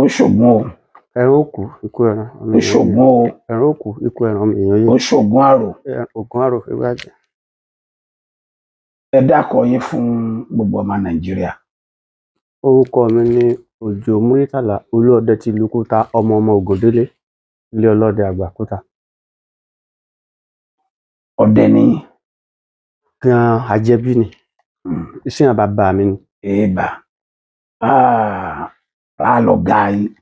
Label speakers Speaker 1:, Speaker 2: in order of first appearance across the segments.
Speaker 1: Ó ṣògùn o.
Speaker 2: Ẹran ó kú ikú ẹran ọmọ
Speaker 1: Ó
Speaker 2: èèyàn yè.
Speaker 1: ṣògùn o.
Speaker 2: Ẹran ó kú ikú ẹran ọmọ èèyàn yè.
Speaker 1: Ó ṣògùn àrò.
Speaker 2: Ògùn àrò ewé àjẹ́.
Speaker 1: Ẹ dákọ yín fún gbogbo ọmọ Nàìjíríà.
Speaker 2: Orúkọ mi ni Òjó Múrítàlá Olúọdẹ ti ìlú Kúta, ọmọ ọmọ Ògúndélé, ilé ọlọ́dẹ àgbà Kúta.
Speaker 1: Ọdẹ ni yín?
Speaker 2: Gan àjẹbí ni. Iṣẹ́ àwọn bàbá mi ni.
Speaker 1: Èèbà, á lọ ga yín.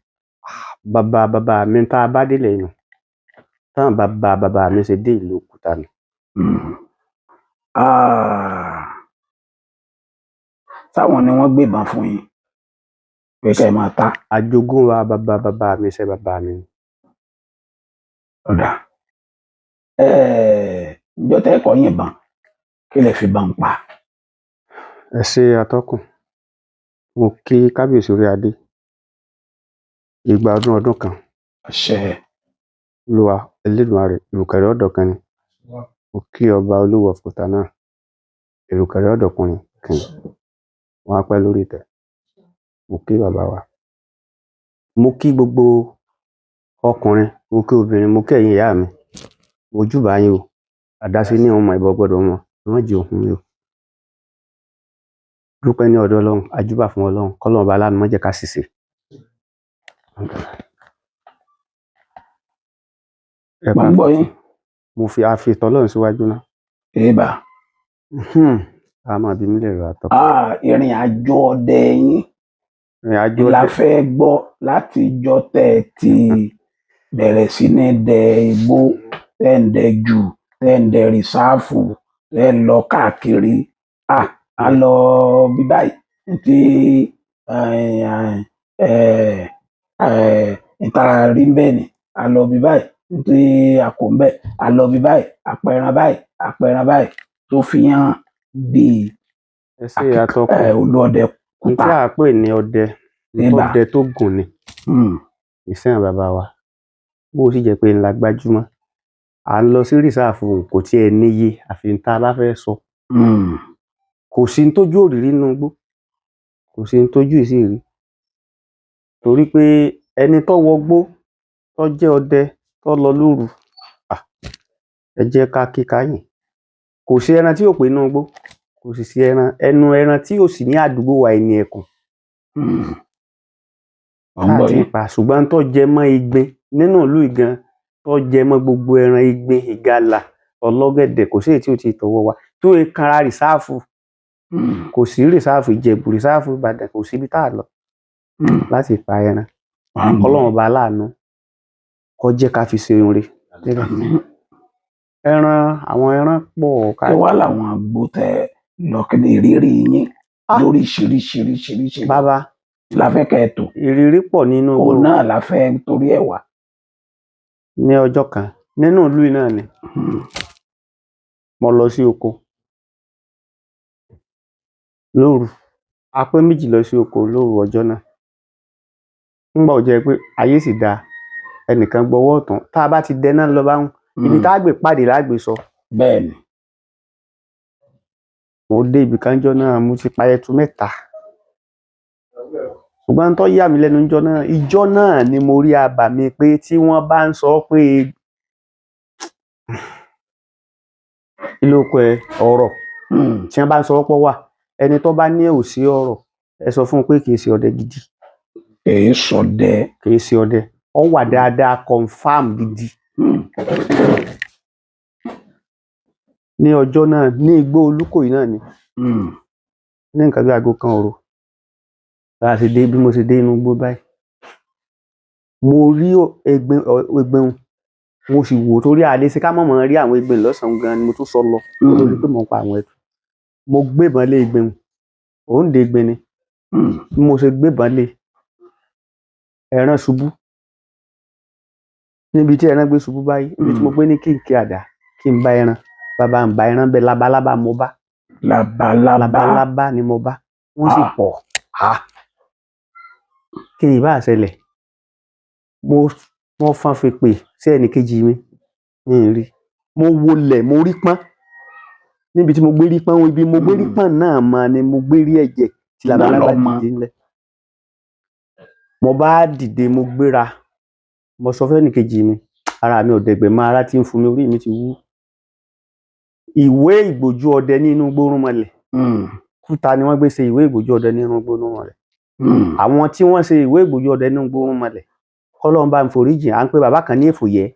Speaker 2: Bàbá bàbá mi tá a bá délé nù. Táwọn bàbá bàbá mi ṣe dé ìlú Kúta nù.
Speaker 1: Táwọn ni wọ́n gbébọn fún yín pé kẹ́ ẹ máa ta?
Speaker 2: Àjogún wa bàbá bàbá mi, iṣẹ́ bàbá mi ni.
Speaker 1: Ọ̀dà, ǹjọ́ tẹ́ kọ́ yìnbọn, kí lẹ fi bọn pa?
Speaker 2: Ẹ ṣe atọ́kùn. Mo kí kábíyèsí orí adé. Ìgbà ọdún ọdún kan.
Speaker 1: Àṣẹ.
Speaker 2: Olúwa Elédùmarè, ìrùkẹ̀rẹ̀ ọ̀dọ̀kan ni. Mo kí ọba Olúwo of Kúta náà. Ìrùkẹ̀rẹ̀ ọ̀dọ̀kùnrin kìn. Wọ́n á pẹ́ lórí ìtẹ́. Mo kí bàbá wa. Mo kí gbogbo ọkùnrin, mo kí obìnrin, mo kí ẹ̀yin ìyá mi. Mo júbà yín o. Àdáṣe ní ọmọ ìbọn gbọ́dọ̀ mọ̀. Ẹ má jẹ́ òhun mi o. Dúpẹ́ ní ọ̀dọ̀ Ọlọ́run, a júbà fún Ọlọ́run, kọ́lọ́run ọba aláàánú má jẹ́ ká ṣìṣe. Ẹ
Speaker 1: Mo ń gbọ́ yín.
Speaker 2: Mo fi a fi tọlọ́run síwájú náà.
Speaker 1: Èèbà.
Speaker 2: A máa bí mi lè rà tọ́.
Speaker 1: Ìrìn àjò ọdẹ yín
Speaker 2: Ìrìn àjò
Speaker 1: la
Speaker 2: ọdẹ.
Speaker 1: fẹ́ gbọ́ láti ìjọ tẹ́ ẹ ti bẹ̀rẹ̀ sí ní dẹ igbó, tẹ́ ń dẹ jù, tẹ́ ń dẹ rìsáàfù, tẹ́ ń lọ káàkiri. A lọ bí báyìí tí ìta rí ń bẹ́ẹ̀ ni, a lọ bí báyìí tí a kò ń bẹ̀, a lọ bí báyìí, àpẹran báyìí, àpẹran báyìí tó fi hàn bíi
Speaker 2: Ẹ ṣe atọ́kùn.
Speaker 1: Olúọdẹ
Speaker 2: N
Speaker 1: Kúta.
Speaker 2: tí à ń pè ní ọdẹ, n tó
Speaker 1: Èèbà.
Speaker 2: dẹ tó gùn ni. Iṣẹ́ àwọn bàbá wa. Bó sì jẹ́ pé ńlá gbajúmọ̀. À ń lọ sí rìsáàfù kò tiẹ̀ níye àfi tá a bá fẹ́ sọ. Kò sí ní tójú òrìrí nínú igbó. Kò sí ní tójú ìsì rí. Torí pé ẹni tó wọgbó, tó jẹ́ ọdẹ, tó lọ lóru, ẹ jẹ́ ká kí ká yìn. Kò sí ẹran tí ò pé nínú igbó. Kò sì sí ẹran, ẹnu ẹran tí ò sí ní àdúgbò wa ẹni ẹkùn.
Speaker 1: Mo ń gbọ́
Speaker 2: Káàtì
Speaker 1: yín.
Speaker 2: pa ṣùgbọ́n tó jẹ mọ́ ìgbín nínú ìlú yìí gan, tó jẹ mọ́ gbogbo ẹran ìgbín, ìgalà, ọlọ́gẹ̀dẹ̀, kò sí èyí tí ò tí ì tọwọ́ wa. Tó e kanra rìsáàfù, kò sí rìsáàfù Ìjẹ̀bú, rìsáàfù Ìbàdàn, kò síbi tá a lọ láti pa ẹran. Ọlọ́run ọba aláàánú kó jẹ́ ká fi ṣe oore. Ẹran, àwọn ẹran pọ̀
Speaker 1: Kí wá làwọn àgbo tẹ lọ, kí ni ìrírí yín lóríṣiríṣiríṣiríṣi?
Speaker 2: Bàbá,
Speaker 1: La fẹ́ kẹ́ ẹ tò.
Speaker 2: Ìrírí pọ̀ nínú
Speaker 1: Òun
Speaker 2: igbó.
Speaker 1: náà la fẹ́ torí ẹ̀ wá.
Speaker 2: Ní ọjọ́ kan nínú ìlú yìí náà ni mo lọ sí oko lóru. A pé méjì lọ sí oko lóru ọjọ́ náà. Ńgbà ó jẹ́ pé ayé sì dáa, ẹnìkan gbọ́wọ́ ọ̀tún. Tá a bá ti dẹná lọ bá ń ibi tá a gbé pàdé la gbé sọ.
Speaker 1: Bẹ́ẹ̀ni.
Speaker 2: Mo dé ibì kan ńjọ́ náà, mo ti pa ẹtu mẹ́ta. Ṣùgbọ́n tó yà mí lẹ́nu ńjọ́ náà, ìjọ́ náà ni mo rí abàmì pé tí wọ́n bá ń sọ pé kí ló kọ ẹ ọ̀rọ̀ tí wọ́n bá ń sọ pé wà, ẹni tó bá ní ò sí ọ̀rọ̀, ẹ sọ fún un pé kì í ṣe ọdẹ gidi.
Speaker 1: Kì í ṣọdẹ.
Speaker 2: Kì í ṣe ọdẹ. Ó wà dáadáa, confam gidi. Ní ọjọ́ náà ní igbó Olúkòyí náà ni ní nǹkan bí aago kan òru. Bá a ṣe dé, bí mo ṣe dé inú igbó báyìí, mo rí egbin un, mo sì wò torí a lè ṣe ká mọ̀ mọ́ rí àwọn egbin lọ́sàn-án gan ni mo tún sọ lọ kó tó di pé mò ń pa àwọn ẹtu. Mo gbébọn lé egbin un, òǹdè egbin ni. Bí mo ṣe gbébọn lé, ẹran ṣubú. Níbi tí ẹran gbé ṣubú báyìí, níbi tí mo gbé ní kí n kí àdá, kí n bá ẹran. Bàbá ń bá ẹran bẹ, labalábá mo bá.
Speaker 1: Labalábá.
Speaker 2: Labalábá ni mo bá. Wọ́n sì pọ̀. Kí ni ìbá ṣẹlẹ̀? Mo fọn fèpè sí ẹnì kejì mi, n rí. Mo wolẹ̀, mo rí pọ́n. Níbi tí mo gbé rí pọ́n, ibi mo gbé rí pọ́n náà mọ ni mo gbé rí ẹ̀jẹ̀ tí labalábá dìde ńlẹ̀. Mo bá dìde, mo gbéra, mo sọ fẹ́nìkejì mi, ara mi ò dẹ̀gbẹ́ mọ́, ara tí ń fún mi, orí mi ti wú. Ìwé ìgbójú ọdẹ nínú gbórúnmọlẹ̀, Kúta ni wọ́n gbé ṣe ìwé ìgbójú ọdẹ nínú gbórúnmọlẹ̀. Àwọn tí wọ́n ṣe ìwé ìgbójú ọdẹ nínú gbórúnmọlẹ̀, k'Ọlọ́run bá ń foríjì, à ń pe bàbá kan ní Èfòyẹ́,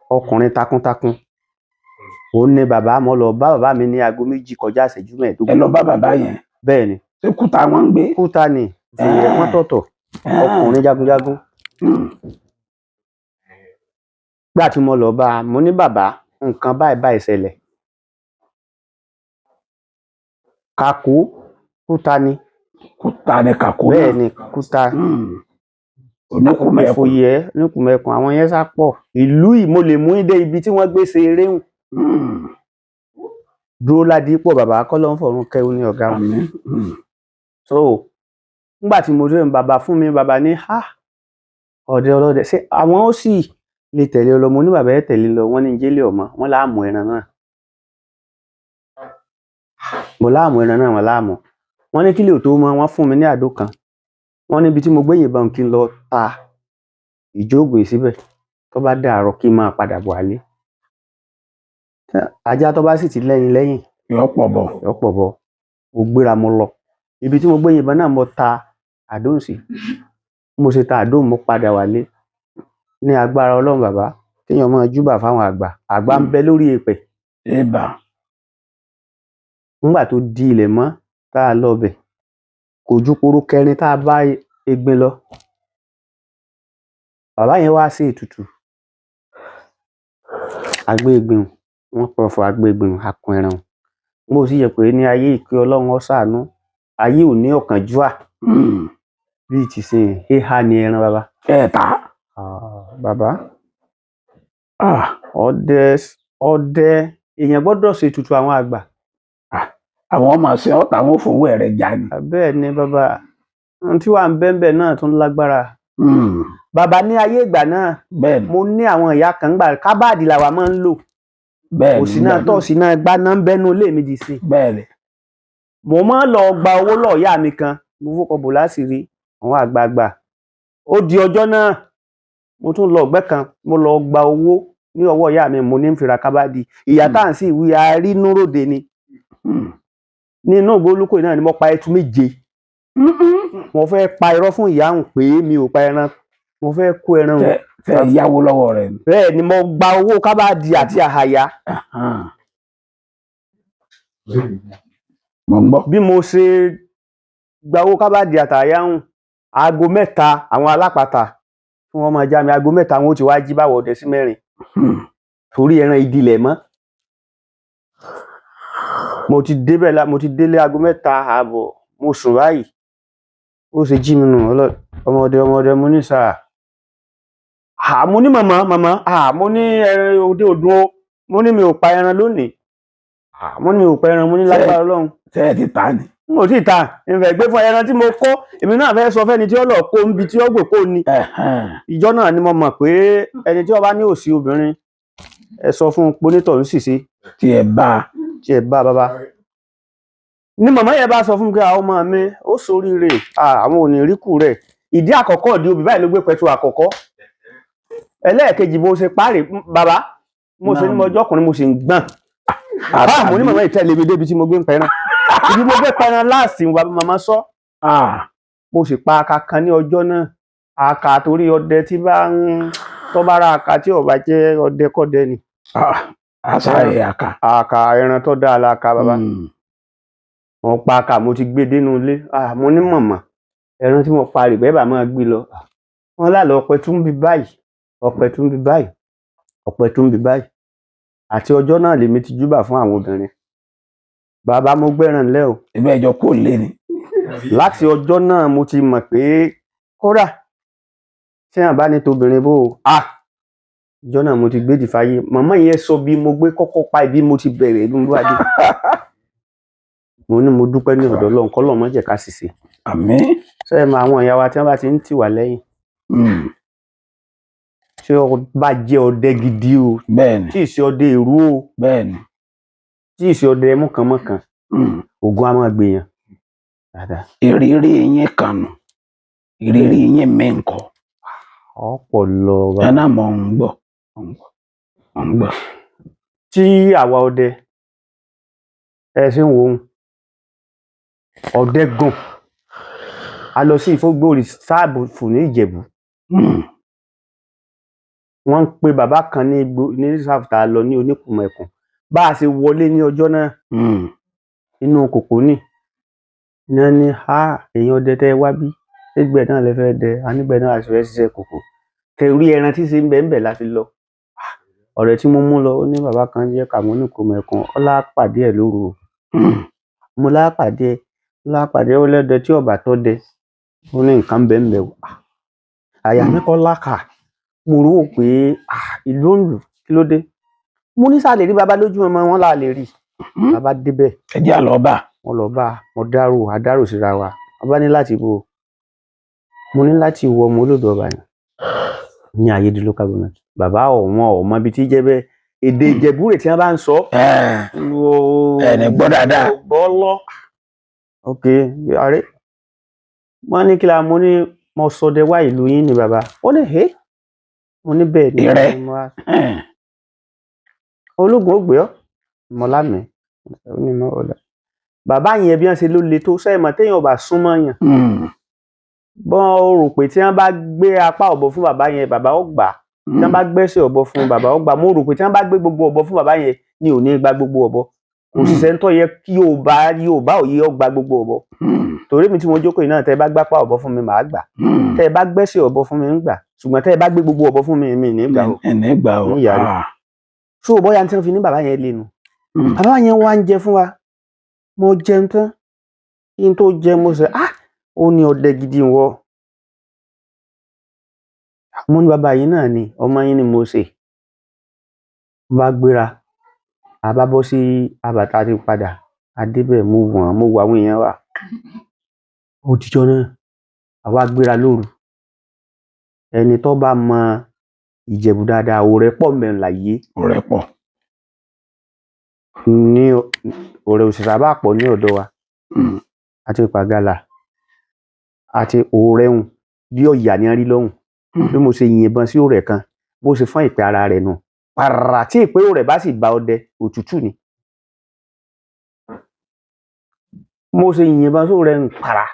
Speaker 2: ọkùnrin takuntakun. Òun ni bàbá. Mo lọ bá bàbá mi ní aago 2 kọjá ìṣẹ́jú
Speaker 1: Ẹ
Speaker 2: 15.
Speaker 1: lọ bá bàbá yẹn?
Speaker 2: Bẹ́ẹ̀ ni.
Speaker 1: Ṣé Kúta wọn ń gbé?
Speaker 2: Kúta ni Èfòyẹ́, wọ́n tọ̀tọ̀, ọkùnrin jagunjagun. Nígbà tí mo lọ bá a, mo ní bàbá, nǹkan báyìí báyìí ṣẹlẹ̀. Kàkó, Kúta ni.
Speaker 1: Kúta ni Kàkó náà?
Speaker 2: Bẹ́ẹ̀ ni, Kúta.
Speaker 1: Oníkùmẹ̀kùn.
Speaker 2: Èfòyẹ́, Oníkùmẹ̀kùn, àwọn yẹn sá pọ̀. Ìlú yìí mo lè mú dé ibi tí wọ́n gbé ṣe eré hùn. Dúró Ládípọ̀, bàbá k'Ọlọ́run fọ̀run kẹ́, ó ní ọ̀gá wọn.
Speaker 1: Àmín.
Speaker 2: So nígbà tí mo dé, bàbá fún mi, bàbá ní ha, ọdẹ ọlọ́dẹ, ṣé àwọn ó sì lè tẹ̀lé ọ lọ? Mo ní bàbá ẹ tẹ̀lé lọ. Wọ́n ní jẹ́lé ọmọ wọn láàmú ẹran náà, mo láàmú ẹran náà, wọn láàmú. Wọ́n ní kílè ò tó mọ, wọ́n fún mi ní àdó kan. Wọ́n níbi tí mo gbé yìnbọn kí n lọ ta ìjóògùn síbẹ̀, tó bá dàárọ̀ kí n máa padà bọ̀ wálé. Ajá tó bá sì ti lẹ́ni lẹ́yìn
Speaker 1: Yọ pọ̀ bọ̀.
Speaker 2: Yọ pọ̀ bọ̀. Mo gbéra, mo lọ ibi tí mo gbé yìnbọn náà, mo ta àdó sí. Mo ṣe ta àdó, mo padà wálé ní agbára Ọlọ́run. Bàbá, kéèyàn máa júbà fáwọn àgbà, àgbà ń bẹ lórí èèpẹ̀.
Speaker 1: Ibà.
Speaker 2: Nígbà tó di ilẹ̀ mọ́ tá a lọ bẹ̀, kò ju poro kẹrin tá a bá egbin lọ. Bàbá yẹn wá sí ètùtù, agbé egbin, wọn pọfọ, agbé egbin, akun ẹran. Mo sì yẹ pé ní ayé ìpè Ọlọ́run ó ṣàánú, ayé ò ní ọ̀kánjúà bíi tìsín, híhá ni ẹran bàbá.
Speaker 1: Ẹ ta.
Speaker 2: Bàbá, ọdẹ ọdẹ, èèyàn gbọ́dọ̀ ṣètùtù àwọn àgbà.
Speaker 1: Àwọn ọmọ ṣe ọ̀tá, wọn fowó ẹ̀rẹ̀ já ni.
Speaker 2: Bẹ́ẹ̀ ni bàbá, ohun tí wàá ń bẹ́ẹ̀ náà tún lágbára. Bàbá, ní ayé ìgbà náà,
Speaker 1: Bẹ́ẹ̀ ni.
Speaker 2: mo ní àwọn ìyá kan gbà, kábàdì làwa máa ń lò.
Speaker 1: Bẹ́ẹ̀ ni.
Speaker 2: Kò sí náà tọ́ọ̀sì náà gbá náà ń bẹ́nu ilé mi dì sí.
Speaker 1: Bẹ́ẹ̀ ni.
Speaker 2: Mo máa ń lọ gba owó lọ́ọ̀yà mi kan, mo fọkọ̀ bò láṣìírí àwọn àgbààgbà. Ó di ọjọ́ náà, mo tún lọ ọ̀gbẹ́ kan, mo lọ gba owó ní ọwọ́ ìyá mi, mo ní ń fira kábàdì. Ìyá tá à ń sì wí arínúròde ni. Nínú ògbólúkọ náà ni mo pa ẹtu 7. Mo fẹ́ pa irọ́ fún ìyá òun pé mi ò pa ẹran, mo fẹ́ kó ẹran òun.
Speaker 1: Tẹ ẹ yáwó lọ́wọ́ rẹ̀ ni?
Speaker 2: Bẹ́ẹ̀ ni, mo gba owó kábàdì àti àhàyà.
Speaker 1: Mo ń gbọ́.
Speaker 2: Bí mo ṣe gba owó kábàdì àtàyà ń, aago 3, àwọn alápatà tí wọ́n máa já mi, aago 3 wọn ó ti wá jí báwọ̀ ọdẹ sí 4 torí ẹran ìdílẹ̀ mọ́. Mo ti débẹ̀ la, mo ti délé aago 3:30, mo sùn báyìí. Ó ṣe jí mi nù, ọmọdé ọmọdé, mo ní sáà, mo ní màmá màmá, mo ní ẹran òde òdùn o, mo ní mi ò pa ẹran lónìí, mo ní mi ò pa ẹran, mo ní lágbára Ọlọ́run.
Speaker 1: Tẹ ẹ ti ta ni?
Speaker 2: N ò tí ì ta, ìfẹ́ gbé fún ẹran tí mo kó, èmi náà fẹ́ sọ fẹ́ni tí ó lọ kó níbi tí ó gbé kó ni. Ìjọ náà ni mo mọ̀ pé ẹni tí ó bá ní òsì obìnrin, ẹ sọ fún un pé onítọ̀hún sì ṣe.
Speaker 1: Tí ẹ bá a.
Speaker 2: Tí ẹ bá bàbá ní màmá yẹn bá sọ fún mi pé àwọn ọmọ mi ó ṣoríire, àwọn ò ní rí kù rẹ̀. Ìdí àkọ́kọ́ ìdí obì báyìí ló gbé pẹ̀tù àkọ́kọ́. Ẹlẹ́ẹ̀kejì, bó ṣe parí bàbá, mo ṣe ní mo jọkùnrin, mo sì ń gbọ̀n. Bá mo ní màmá yìí tẹ̀lé mi débi tí mo gbé ń pẹran, ibi mo gbé pẹran láàsì, bàbá, màmá sọ. Mo sì pa aka kan ní ọjọ́ náà, aka torí ọdẹ tí bá ń tọ́ bá ra aka tí ó bá jẹ́ ọdẹ kọ́dẹ ni.
Speaker 1: Àṣà ẹ̀ àkà.
Speaker 2: Aka ẹran tó dáa la aka bàbá. Mo pa aka, mo ti gbé dénú ilé, mo ní màmá, ẹran tí mo pa rè, bẹ́ẹ̀ bá máa gbé lọ. Wọn lálọ́ ọpẹ tún bí báyìí, ọpẹ tún bí báyìí, ọpẹ tún bí báyìí. Àti ọjọ́ náà lèmi ti júbà fún àwọn obìnrin. Bàbá, mo gbẹ́ràn lẹ́ o.
Speaker 1: Ìbẹ́ ẹjọ́ kò lé ni.
Speaker 2: Láti ọjọ́ náà mo ti mọ̀ pé kódà tí àwọn bá ní tobìnrin bó o, ìjọ náà mo ti gbé dìfáyé. Màmá yẹn sọ bí mo gbé kọ́kọ́ pa, ibi mo ti bẹ̀rẹ̀ bí mo bá dé. Mo ní mo dúpẹ́ ní ọ̀dọ̀ Ọlọ́run, kọ́lọ́run má jẹ́ ká ṣìṣe.
Speaker 1: Àmín.
Speaker 2: Ṣé ẹ mọ àwọn ìyá wa tí wọ́n bá ti ń tì wá lẹ́yìn, tí ó bá jẹ́ ọdẹ gidi o,
Speaker 1: Bẹ́ẹ̀ ni.
Speaker 2: tí ì ṣe ọdẹ èrú o,
Speaker 1: Bẹ́ẹ̀ ni.
Speaker 2: tí ì ṣe ọdẹ mọ̀kànmọ̀kàn, ogun á máa gbèyàn dáadáa.
Speaker 1: Ìrírí yín kan nù. Ìrírí yín mi ńkọ́?
Speaker 2: Ọ̀pọ̀ lọ
Speaker 1: Ẹ náà mọ̀ ń gbọ́, mọ̀ ń gbọ́, mọ̀ ń gbọ́.
Speaker 2: Tí àwa ọdẹ ẹ ṣe ń wo òun ọdẹ gùn, a lọ sí Ìfógbó rìsáàfù ní Ìjẹ̀bú. Wọ́n ń pe bàbá kan ní igbó ní rìsáàfù tá a lọ ní Oníkùmọ̀ Ẹkùn. Bá a ṣe wọlé ní ọjọ́ náà, inú kòkó nì ní wọ́n ní, "Ẹ̀yin ọdẹ tẹ́ ẹ wá bí, ṣégbẹ́ náà lẹ fẹ́ dẹ?" A nígbẹ́ náà a sì fẹ́ ṣiṣẹ́ kòkó. Torí ẹran tí ṣe ń bẹ ńbẹ̀ la fi lọ. Ọ̀rẹ́ tí mo mú lọ, ó ní bàbá kan jẹ́ Kàmọ́ Oníkùmọ̀ Ẹkùn, ó lá pàdé ẹ̀ lóru o. Mo lá pàdé ẹ̀, ó lá pàdé ẹ̀, ó lọ́dẹ tí ò bá tọ́dẹ, ó ní nǹkan ń bẹ ńbẹ̀ o. Àyà mi kọ́ lákà. Mo rò ó pé ìlú òǹlù, kí ló dé? Mo ní sáà lè rí bàbá lójú ọmọ wọn láà lè rí. Bàbá débẹ̀.
Speaker 1: Ẹ jẹ́ á lọ bá.
Speaker 2: Wọ́n lọ bá, mo dárò, a dárò síra wa. Bàbá ní láti bo. Mo ní láti wọ ọmọ olódò ọba ni. Ní Ayédè local government. Bàbá ọ̀wọ́n ọ̀mọ ibi tí jẹ́ bẹ́ẹ̀. Èdè Ìjẹ̀bú rẹ̀ tí wọ́n bá ń sọ.
Speaker 1: Ẹ ní gbọ́ dáadáa.
Speaker 2: Gbọ́ lọ. Ok, ààrẹ. Wọ́n ní kí la mo ní mo sọdẹ wá ìlú yín ni bàbá. Ó ní hé. Mo ní bẹ́ẹ̀ ni.
Speaker 1: Ìrẹ́.
Speaker 2: Ológun ó gbé ọ́. Mo lámì. Ó ní mo ọ̀dà. Bàbá yẹn bí wọ́n ṣe ló le tó sẹ́yìn mọ̀ téèyàn ò bá súnmọ́ yàn. Bọ́n ó rò pé tí wọ́n bá gbé apá ọ̀bọ fún bàbá yẹn, bàbá ó gbà á. Tí wọ́n bá gbẹ́sẹ̀ ọ̀bọ fún bàbá ó gbà á. Mo rò pé tí wọ́n bá gbé gbogbo ọ̀bọ fún bàbá yẹn ni ò ní gba gbogbo ọ̀bọ. Kò sì sẹ́ni tó yẹ kí Yorùbá òye ó gba gbogbo ọ̀bọ. Torí mi tí mo jókòó yìí náà, tẹ́ ẹ bá gbápá ọ̀bọ fún mi, màá gbà. Tẹ́ ẹ bá gbẹ́sẹ̀ ọ̀bọ fún mi, ń gbà. Ṣùgbọ́n tẹ́ ẹ bá gbé gbogbo ọ̀bọ fún mi, mi ní gbà o.
Speaker 1: Ẹ ní gbà o.
Speaker 2: Ní ìyá rẹ̀. So bóyá tí wọ́n fi ní bàbá yẹn lé nu. Bàbá yẹn wá ń jẹ fún wa. Mo jẹun tán. Kí n tó jẹ, mo sọ, ó ní ọdẹ gidi wọ. Mo ní bàbá yìí náà ni, ọmọ yín ni mo ṣe. Mo bá gbéra, a bá bọ́ sí àbàtà tí padà, a débẹ̀, mo wọ̀n, mo wo àwọn èèyàn wa. Ó dijọ́ náà, àwa gbéra lóru. Ẹni tó bá mọ Ìjẹ̀bú dáadáa, òrẹ́ pọ̀ mẹ́rin láyé.
Speaker 1: Ọ̀rẹ́ pọ̀.
Speaker 2: Ní ọ̀rẹ́ òṣìṣẹ́ bá pọ̀ ní ọ̀dọ̀ wa. Àti Pàgálà, àti òrẹ́hùn bí ọ̀yà ni a rí lọ́hùn. Bí mo ṣe yìnbọn sí ọ̀rẹ́ kan, bó ṣe fọ́n ìpè ara rẹ̀ nù. Pàrà tí ìpè ọ̀rẹ́ bá sì bá ọdẹ, òtútù ni. Mo ṣe yìnbọn sí ọ̀rẹ́ ń pàrà.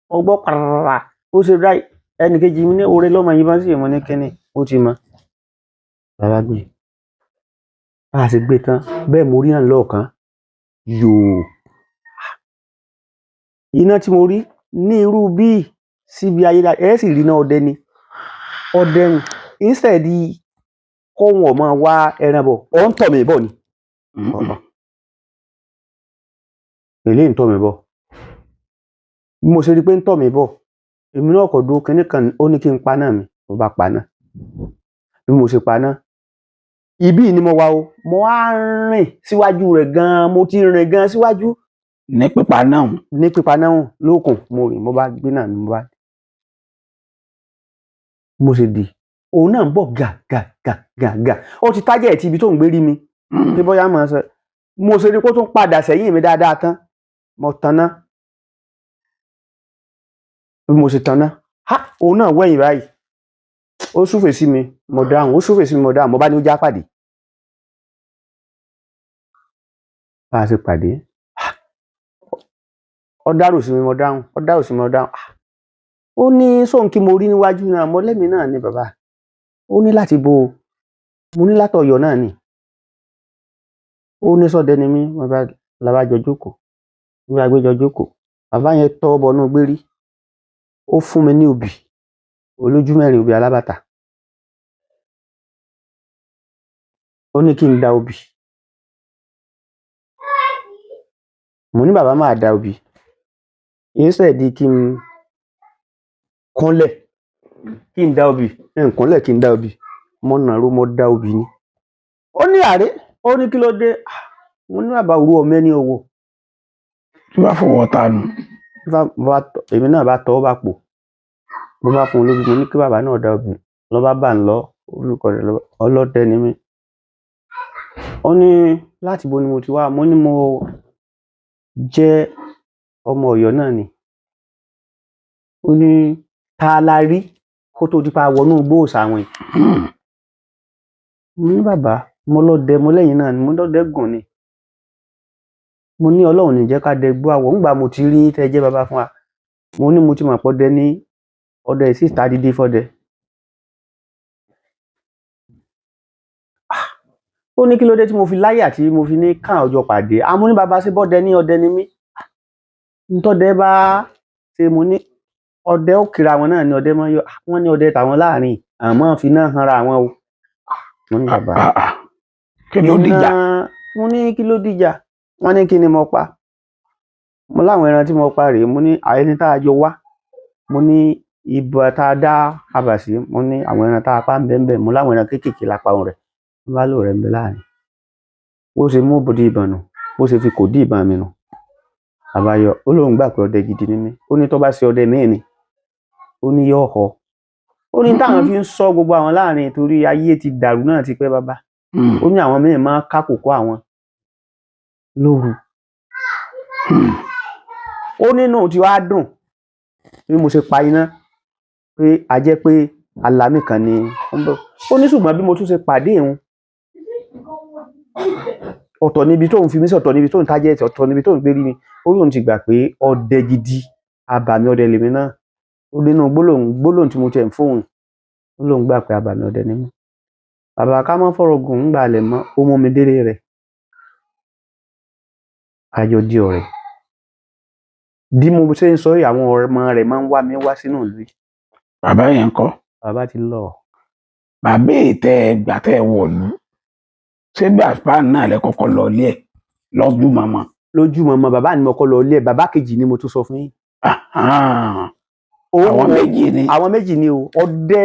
Speaker 2: Mo gbọ́ pàrà. Ó ṣe ráì. Ẹnì kejì mi ní ọ̀rẹ́ lọ́mọ yìnbọn sí, mo ní kíni, ó ti mọ̀. Bàbá gbé. Bá a ṣe gbé tán, bẹ́ẹ̀ mo rí náà lọ́ọ̀kan. Yòò. Iná tí mo rí ní irú bí síbi ayélujára, ẹ sì rí iná ọdẹ ni. Ọdẹ ń instead kó wọn máa wá ẹran bọ̀, ó ń tọ̀ mí bọ̀ ni. Èlé ń tọ̀ mí bọ̀. Bí mo ṣe rí pé ń tọ̀ mí bọ̀, èmi náà kò dúró kinní kan, ó ní kí n paná mi, mo bá paná. Bí mo ṣe paná, ibí ni mo wà o, mo á rìn síwájú rẹ̀ gan-an, mo ti rìn gan-an síwájú.
Speaker 1: Ní pípa náà.
Speaker 2: Ní pípa náà lókun, mo rìn, mo bá gbé náà ni mo bá. Mo ṣe dì, òun náà ń bọ̀ gà gà gà gà gà. Ó ti tájẹ̀ tí ibi tó ń gbé rí mi. Pé bóyá mo sọ, mo ṣe rí kó tún padà sẹ́yìn mi dáadáa tán. Mo taná. Bí mo ṣe taná, ha! Òun náà wẹ̀yìn báyìí. Ó súfèé sí mi, mo dáhùn, ó súfèé sí mi, mo dáhùn, mo bá ní ó já pàdé. Bá a ṣe pàdé, ó dárò sí mi, mo dáhùn, ó dárò sí mi, mo dáhùn. Ó ní sóhun kí mo rí níwájú náà, mo lẹ́mìí náà ni bàbá. Ó ní láti bo, mo ní látọ̀yọ́ náà ni. Ó ní sọ́dẹ ni mí, mo bá la bá jọ jókòó. Bí a gbé jọ jókòó, bàbá yẹn tọ́ bọnú gbérí. Ó fún mi ní obì, olójú mẹ́rin obì alábàtà. Ó ní kí n da obì. Mo ní bàbá máa da obì. Instead kí n kúnlẹ̀, kí n da obì, n kúnlẹ̀ kí n da obì. Mo nàró, mo da obì ni. Ó ní àárẹ̀, ó ní kí ló dé? Mo ní bàbá òru ọmọ ẹni ọwọ́.
Speaker 1: Tí wàá fọwọ́ ta nù.
Speaker 2: Èmi náà bá tọwọ́ bá pò. Mo bá fún un lóbi, mo ní kí bàbá náà da obì. Lọ bá bà ń lọ, orúkọ rẹ̀ lọ, ọlọ́dẹ ni mí. Ó ní láti bo ni mo ti wá, mo ní mo jẹ́ ọmọ Ọ̀yọ́ náà ni. Ó ní Ta la rí kó tó di pa wọnú igbó òòṣà wọn yìí? Mo ní bàbá, mo lọdẹ, mo lẹ́yìn náà ni mo lọdẹ gùn ni. Mo ní Ọlọ́run ní jẹ́ ká dẹ gbó àwọ̀ ńgbà mo ti rí tẹ́ jẹ́ bàbá fún wa. Mo ní mo ti mọ̀ pọ́dẹ ní ọdẹ sì ta dídí fọ́dẹ. Ó ní kí ló dé tí mo fi láyà tí mo fi ní káwọn ọjọ́ pàdé. Àmọ́ ní bàbá, ṣe bọ́dẹ ní ọdẹ ni mí. Ntọ́dẹ bá ṣe, mo ní ọdẹ ó kíra wọn náà ní ọdẹ mọ́ yọ. Wọ́n ní ọdẹ tàwọn láàrin àmọ́ fi náà hanra àwọn o. Mo ní bàbá,
Speaker 1: Kí ló dìjà?
Speaker 2: Mo ní kí ló dìjà? Wọ́n ní kí ni mo pa? Mo láwọn ẹran tí mo pa rèé. Mo ní àyẹni tá a jọ wá. Mo ní ibà tá a dá abà sí. Mo ní àwọn ẹran tá a pa ń bẹ ń bẹ. Mo láwọn ẹran kéékèèké la pa òun rẹ̀. Wọ́n bá lò rẹ̀ ń bẹ láàrin. Bó ṣe mú bòdì ìbọn nù, bó ṣe fi kò dí ìbọn mi nù. Àbáyọ, ó lóun gbà pé ọdẹ gidi ni mí. Ó ní tó bá ṣe ọdẹ míì ni, ó ní yóò họ. Ó ní táwọn fi ń sọ gbogbo àwọn láàrin torí ayé ti dàrú náà ti pẹ́ bàbá. Ó ní àwọn míì máa ń ká kòkó àwọn lóru. Ó nínú tí wàá dùn bí mo ṣe pa iná pé a jẹ́ pé alámì kan ni ó ń bọ̀. Ó ní ṣùgbọ́n bí mo tún ṣe pàdé òun, ọ̀tọ̀ níbi tóun fi mí sí, ọ̀tọ̀ níbi tóun tájẹ́ẹ̀tì, ọ̀tọ̀ níbi tóun gbé rí mi. Ó lóun ti gbà pé ọdẹ gidi, abàmì ọdẹ lèmi náà. Ó nínú gbólóhùn gbólóhùn tí mo tiẹ̀ ń fóun, ó lóun gbà pé abàmì ọdẹ ni mí. Bàbá, ká má fọ̀rọ̀ gùn, ń gbalẹ̀ mọ́, ó mú mi délé rẹ̀. A jọ di ọ̀rẹ́. Bí mo ṣe ń sọ yìí, àwọn ọmọ rẹ̀ máa ń wá mi wá sínú ìlú yìí.
Speaker 1: Bàbá yẹn ńkọ́?
Speaker 2: Bàbá ti lọ.
Speaker 1: Bàbá ètẹ ẹgbà tẹ ẹ wọ̀lú, ṣé bàbá náà lẹ kọ́kọ́ lọ ilé ẹ̀ lọ́dún mọ́mọ́?
Speaker 2: Lójú mọ́mọ́ bàbá ni mo kọ́ lọ ilé ẹ̀. Bàbá kejì ni mo tún sọ fún yín.
Speaker 1: Àwọn méjì ni.
Speaker 2: Àwọn méjì ni o. Ọdẹ,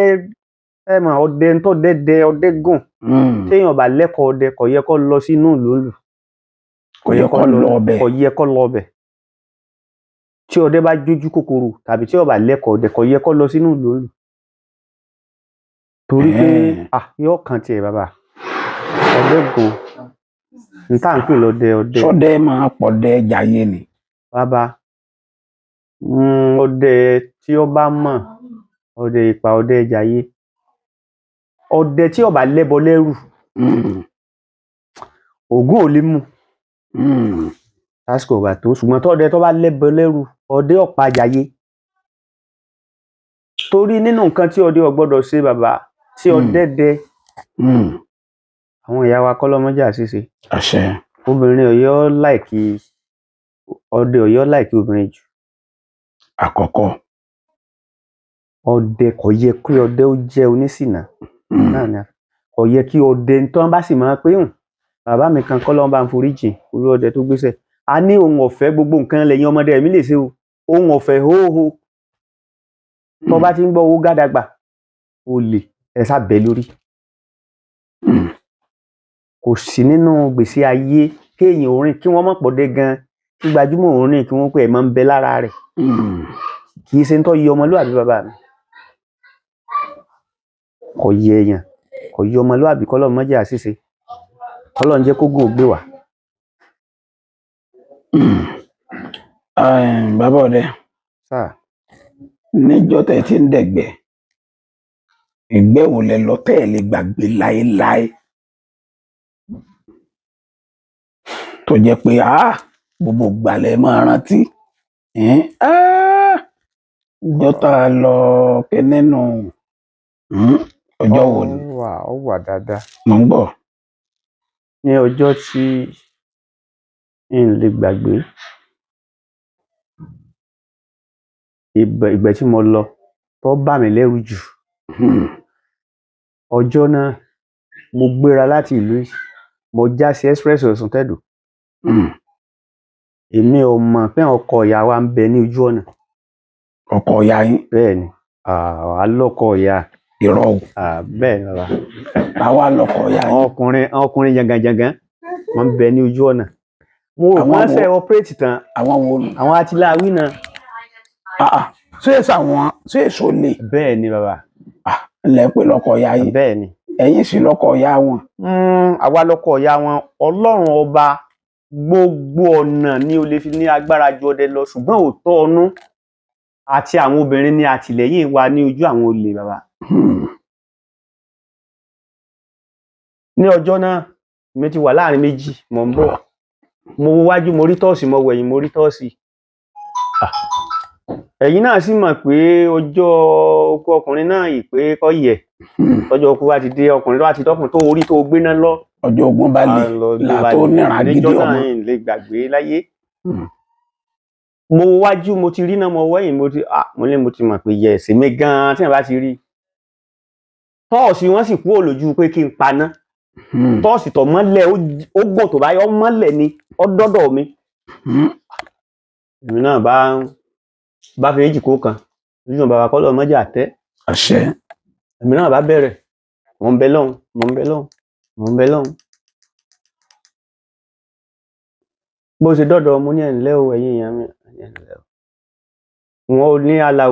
Speaker 2: ẹ mọ̀, ọdẹ ń tọ́ dẹ́dẹ ọdẹ gùn. Téèyàn bá lẹ́kọ̀ọ́ ọdẹ, kò yẹ kó lọ sínú ìlú ìlú.
Speaker 1: Kò yẹ kó lọ ọbẹ̀.
Speaker 2: Kò yẹ kó lọ ọbẹ̀. Tí ọdẹ bá jójú kòkòrò tàbí tí ó bá lẹ́kọ̀ọ́ ọdẹ, kò yẹ kó lọ sínú ìlú ìlú. Torí pé yóò kàn tiẹ̀ bàbá. Ọdẹ gùn. N tá à ń pè lọ́dẹ ọdẹ.
Speaker 1: Sọdẹ máa pọdẹ jayé ni.
Speaker 2: Bàbá, ọdẹ tí ó bá mọ̀, ọdẹ ìpa ọdẹ jayé. Ọdẹ tí ó bá lẹ́bọ lẹ́rù, Ògún ò lè mú. Lásìkò ìgbà tó, ṣùgbọ́n tọ́dẹ tó bá lẹ́bọ lẹ́rù, ọdẹ ó pa jayé. Torí nínú nǹkan tí ọdẹ ò gbọ́dọ̀ ṣe bàbá, tí ọdẹ dẹ, àwọn ìyá wa kọ́lọ́mọjà ṣíṣe.
Speaker 1: Àṣẹ.
Speaker 2: Obìnrin Ọ̀yọ́ láìkí ọdẹ, Ọ̀yọ́ láìkí obìnrin jù.
Speaker 1: Àkọ́kọ́.
Speaker 2: Ọdẹ kò yẹ kí ọdẹ ó jẹ́ oníṣìnà. Náà ni kò yẹ kí ọdẹ tó bá sì máa pé hùn. Bàbá mi kan kọ́ ló ń bá ń foríjìn olú ọdẹ tó gbéṣẹ́. A ní ohun ọ̀fẹ́ gbogbo nǹkan lẹ́yìn ọmọdé mi lè ṣe o. Ohun ọ̀fẹ́ hóhó. Tó bá ti ń gbọ́ owó gádàgbà, olè ẹ sábẹ́ lórí. Kò sí nínú gbèsè ayé kéèyàn orin kí wọ́n mọ̀ pọ̀ dé gan, kí gbajúmọ̀ orin kí wọ́n pé ẹ̀ máa ń bẹ lára rẹ̀. Kì í ṣe ń tọ́ yẹ ọmọlúwàbí bàbá mi. Kò yẹ èèyàn, kò yẹ ọmọlúwàbí, kọ́lọ́run má jẹ́ àṣìṣe. Kọ́lọ́run jẹ́ kógùn ó gbé wá.
Speaker 1: Bàbá ọdẹ,
Speaker 2: Sáà.
Speaker 1: níjọ́ tẹ́ ti ń dẹ̀gbẹ́, ìgbẹ́ wo lẹ lọ tẹ́ ẹ lè gbàgbé láéláé? Tó jẹ́ pé gbogbo ìgbà lẹ máa rántí. Ìjọ́ tá a lọ kíní nù. Ọjọ́ wo ni?
Speaker 2: Ó wà dáadáa.
Speaker 1: Mò ń gbọ́.
Speaker 2: Ní ọjọ́ tí n lè gbàgbé, ìgbẹ́ tí mo lọ tó bà mí lẹ́rù jù. Ọjọ́ náà mo gbéra láti ìlú yìí, mo já sí express Ọ̀ṣun Tẹ̀dó. Èmi ò mọ̀ pé ọkọ ìyá wa ń bẹ ní ojú ọ̀nà.
Speaker 1: Ọkọ ìyá yín?
Speaker 2: Bẹ́ẹ̀ ni, àwa lọ́kọ ìyá.
Speaker 1: Irọ́ o.
Speaker 2: Bẹ́ẹ̀ ni bàbá.
Speaker 1: Àwa lọ́kọ ìyá yín.
Speaker 2: Ọkùnrin janganjangan wọ́n ń bẹ ní ojú ọ̀nà. Mo rò
Speaker 1: Àwọn
Speaker 2: wọ́n
Speaker 1: wo?
Speaker 2: ṣe ọpẹ́rẹ́tì tán.
Speaker 1: Àwọn wo nù?
Speaker 2: Àwọn atiláwí náà.
Speaker 1: Ṣé èso àwọn, ṣé èso lè?
Speaker 2: Bẹ́ẹ̀ ni bàbá.
Speaker 1: Ńlẹ̀ pé lọ́kọ ìyá yín.
Speaker 2: Bẹ́ẹ̀ ni.
Speaker 1: Ẹ̀yin sì lọ́kọ ìyá wọn.
Speaker 2: Àwa lọ́kọ ìyá wọn. Ọlọ́run ọba gbogbo ọ̀nà ni o lè fi ní agbára ju ọdẹ lọ, ṣùgbọ́n òótọ́ ọnú Àti àwọn obìnrin ní àtìlẹ́yìn wa ní ojú àwọn olè bàbá. Ní ọjọ́ náà, mi ti wà láàrin méjì, mò ń bọ̀. Mo wo wájú, mo rí tọ́ọ̀sì, mo wẹ̀yìn, mo rí tọ́ọ̀sì. Ẹ̀yin náà sì mọ̀ pé ọjọ́ okú ọkùnrin náà yìí pé kọ́ yẹ̀. Tọ́jọ́ okú bá ti dé, ọkùnrin tó bá ti dọ́kùnrin tó orí tó gbéná lọ.
Speaker 1: Ọjọ́ ogun bá le là tó níran gidi
Speaker 2: Níjọ́ náà
Speaker 1: ọmọ.
Speaker 2: ń lè gbàgbé láyé. Mo wo wájú, mo ti rí náà, mo wẹ̀yìn, mo ti mo ní mo ti mọ̀ pé yẹ̀ sí mi gan-an tí ẹ̀ bá ti rí. Tọ́ọ̀sì wọn sì kúrò lójú pé kí n paná. Tọ́ọ̀sì tó mọ́lẹ̀ ó gùn tó báyìí, ó mọ́lẹ̀ ni, ó dọ́dọ̀ mi. Èmi náà bá fi èjì kó kan lójú bàbá kọ́lọ́ mọ́jà tẹ́.
Speaker 1: Àṣẹ.
Speaker 2: Èmi náà bá bẹ̀rẹ̀, mò ń bẹ lọ́hùn, mò ń bẹ lọ́hùn, mò ń bẹ lọ́hùn. Bó ṣe dọ́dọ̀ mo ní ẹ̀ ǹlẹ́ o, ẹ̀yin èèyàn mi, ẹ̀ ǹlẹ́ o. Wọn ò ní àlà,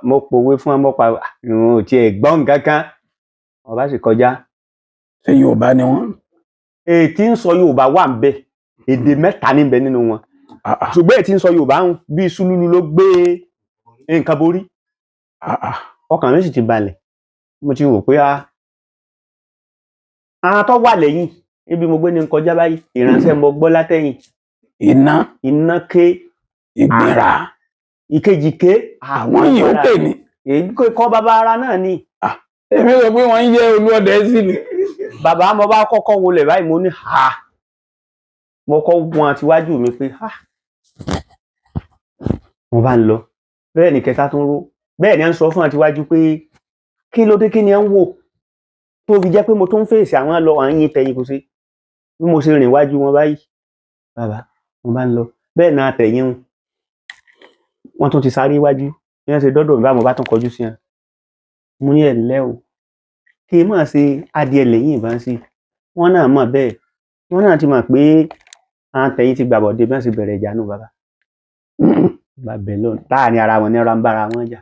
Speaker 2: mo pòwe fún wọn, mo pa wọn ò tiẹ̀ gbọ́ nǹkan kan. Wọn bá sì kọjá.
Speaker 1: Ṣé Yorùbá ni wọ́n?
Speaker 2: Èyí tí ń sọ Yorùbá wà ń bẹ, èdè mẹ́ta ní bẹ nínú wọn. Ṣùgbọ́n èyí tí ń sọ Yorùbá ń bí Sùlùlù ló gbé nǹkan borí. Ọkàn mi sì ti balẹ̀. Mo ti wò pé àwọn tó wà lẹ́yìn ibi mo gbé ní kọjá báyìí, ìránṣẹ́ mo gbọ́ látẹ̀yìn.
Speaker 1: Iná.
Speaker 2: Iná ké.
Speaker 1: Ìgbìnrà.
Speaker 2: Ìkejì ké.
Speaker 1: Àwọn yìí ó pè ní.
Speaker 2: Èyí kọ́ bàbá ara náà ni.
Speaker 1: Èmi sọ pé wọ́n ń yẹ Olúọdẹ sí ni.
Speaker 2: Bàbá mo bá kọ́kọ́ wọlé báyìí, mo ní ha. Mo kọ́ wọn àtiwájú mi pé ha. Mo bá ń lọ. Bẹ́ẹ̀ ni kẹta tún ró. Bẹ́ẹ̀ ni à ń sọ fún àtiwájú pé kí ló dé, kí ni à ń wò tó fi jẹ́ pé mo tún ń fèsì àwọn lọ, à ń yin tẹ̀yìn kò sí. Bí mo ṣe rìn wájú wọn báyìí, bàbá mo bá ń lọ. Bẹ́ẹ̀ náà tẹ̀yìn wọn. Wọ́n tún ti sáré wájú. Bí wọ́n ṣe dọ́dọ̀ mi báyìí, mo bá tún kọjú sí wọn. Mo ní ẹ̀ ǹlẹ́ o. Kí n máa ṣe adìẹ lẹ́yìn ìbá ń ṣe. Wọ́n náà mọ̀ bẹ́ẹ̀. Wọ́n náà ti mọ̀ pé àwọn tẹ̀yìn ti gbàbọ̀dé bí wọ́n ṣe bẹ̀rẹ̀ ìjà nù bàbá. Bàbá lọ láàrin ara wọn ní ra ń bára wọn jà.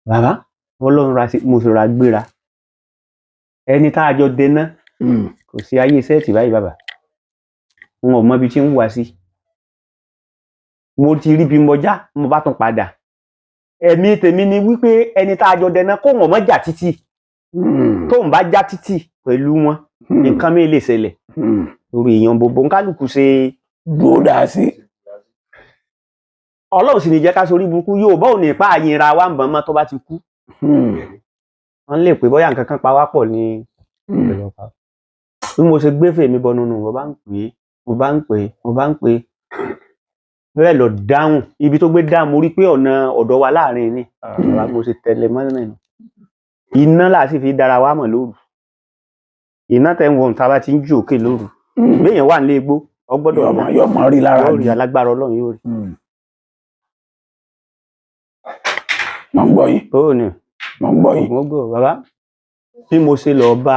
Speaker 2: Bàbá Ọlọ́run ra sí, mo sì ra gbéra. Ẹni tá a jọ dènà kò sí ayé sẹ́ẹ̀tì báyìí bàbá. N ò mọ ibi tí ń wá sí. Mo ti rí bí mo já, mo bá tún padà. Ẹ̀mí tèmi ni wípé ẹni tá a jọ dènà kó wọn mọ́ jà títì. Tóun bá já títì pẹ̀lú wọn, nǹkan mi lè ṣẹlẹ̀. Lórí èèyàn gbogbo nkálukú ṣe
Speaker 1: dúró dáa sí.
Speaker 2: Ọlọ́run sì ní jẹ́ ká sorí burúkú, yóò bá òní pa àyìnra wa ń bọ̀n mọ́ tó bá ti kú. Wọ́n lè pè bóyá nǹkan kan pa wá pọ̀ ní. Bí mo ṣe gbé fèmí bọnu nù, mo bá ń pè é, mo bá ń pè é, mo bá ń pè é. Bẹ́ẹ̀ lọ dáhùn, ibi tó gbé dáhùn, mo rí pé ọ̀nà ọ̀dọ̀ wa láàrin ni. Bàbá mo ṣe tẹ̀lé mọ́ náà. Iná là sì fi dára wa mọ̀ lóru. Iná tẹ̀ ń wọ̀n tá a bá ti ń jù òkè lóru. Béèyàn wà nílé igbó, ọ gbọ́dọ̀
Speaker 1: yóò mọ̀ rí lára
Speaker 2: yóò rí alágbára Ọlọ́run yóò rí.
Speaker 1: Mo ń gbọ́ yín.
Speaker 2: Ó ní.
Speaker 1: Mo ń gbọ́ yín.
Speaker 2: Mo gbọ́ bàbá. Bí mo ṣe lọ bá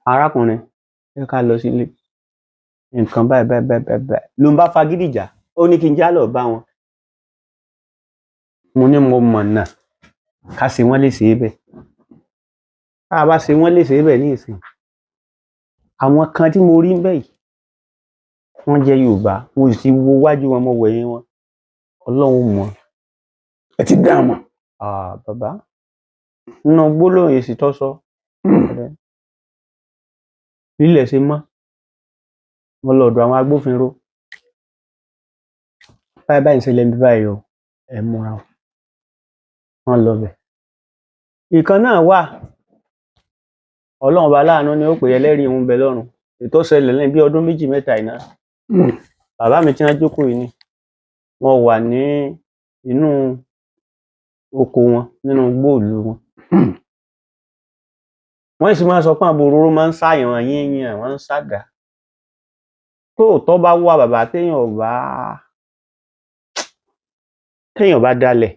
Speaker 2: arákùnrin, ẹ ká lọ sílé. Nǹkan báyìí báyìí báyìí báyìí ló ń bá fagídí jà, ó ní kí n já lọ bá wọn. Mo ní mo mọ̀ náà ká ṣe wọ́n léṣe bẹ́ẹ̀. Tá a bá ṣe wọ́n léṣe bẹ́ẹ̀ ní ìsìn. Àwọn kan tí mo rí ń bẹ̀ yìí, wọ́n jẹ́ Yorùbá, mo sì ti wo wájú wọn, mo wẹ̀yìn wọn. Ọlọ́run mọ̀.
Speaker 1: Ẹ ti dá mọ̀.
Speaker 2: Bàbá, nínú gbólóhùn èsì tó sọ. Lílẹ̀ ṣe mọ́. Mo lọ ọ̀dọ̀ àwọn agbófinró. Báyìí báyìí ń ṣẹlẹ̀ níbí báyìí o, ẹ múra o. Wọ́n lọ bẹ̀. Ìkan náà wà. Ọlọ́run ọba láàánú ni ó pè ẹlẹ́rìí òun bẹ lọ́run. Ètò ṣẹlẹ̀ lẹ́yìn bí ọdún 2 mẹ́ta iná. Bàbá mi tí wọ́n jókòó yìí ni. Wọ́n wà ní inú oko wọn, nínú igbó ìlú wọn. Wọ́n sì máa ń sọ pé àwọn òróró máa ń ṣàyàn yíyan, wọ́n ń ṣàdá. Tóòtọ́ bá wà bàbá téèyàn bá dalẹ̀.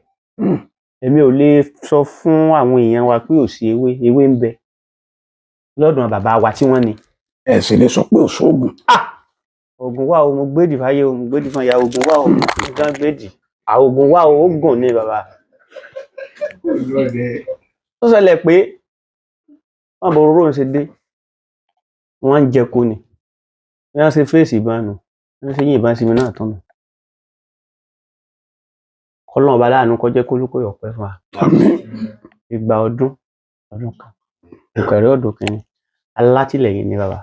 Speaker 2: Èmi ò lè sọ fún àwọn èèyàn wa pé ò sí ewé, ewé ń bẹ lọ́dọ̀ bàbá wa tí wọ́n ní.
Speaker 1: Ẹ sì lè sọ pé ò sóògùn.
Speaker 2: Ògùn wà o, mo gbédì fáyé o, mo gbédì fún ìyá, ògùn wà o, nǹkan gbédì. Ògùn wà o, ó gùn ni bàbá. Ó ṣẹlẹ̀ pé wọ́n bọ òróró ń ṣe dé, wọ́n ń jẹko ni. Bí wọ́n ṣe fèsì ìbọn nù, bí wọ́n ṣe yín ìbọn sí mi náà tán nù. Kọ́lọ́run ọba láàánú kó jẹ́ k'Olúkòyí ó pẹ́ fún wa.
Speaker 1: Àmín.
Speaker 2: Igba ọdún ọdún kan ìkẹrẹ ọdún kìíní, alátìlẹyìn ni bàbá.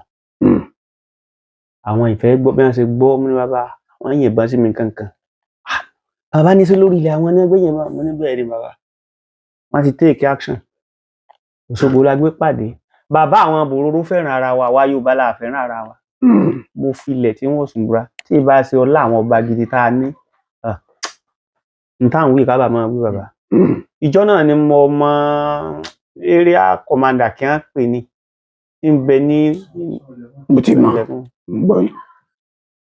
Speaker 2: Àwọn ìfẹ́ gbọ́ bí wọ́n ṣe gbọ́ mú ní bàbá, wọ́n yìnbọn sí mi kankan. Ah, bàbá ní sí lórí ilẹ̀ àwọn ní ẹgbẹ́ yìnbọn. Mo ní bẹ́ẹ̀ ni bàbá, wọ́n ti take action. Òṣogbo la gbé pàdé bàbá. Àwọn bòróró fẹ́ràn ara wa, àwa Yorùbá la fẹ́ràn ara wa. Mo filẹ̀ tí wọ́n sùn búra tí ì bá ṣe ọlá àwọn ọba gidi tá a ní n táwọn wí kábà máa wí bàbá. Ìjọ náà ni mo mọ area commander kí wọ́n pè ní tí ń bẹ ní
Speaker 1: Mo ti mọ̀, ń gbọ́ yín.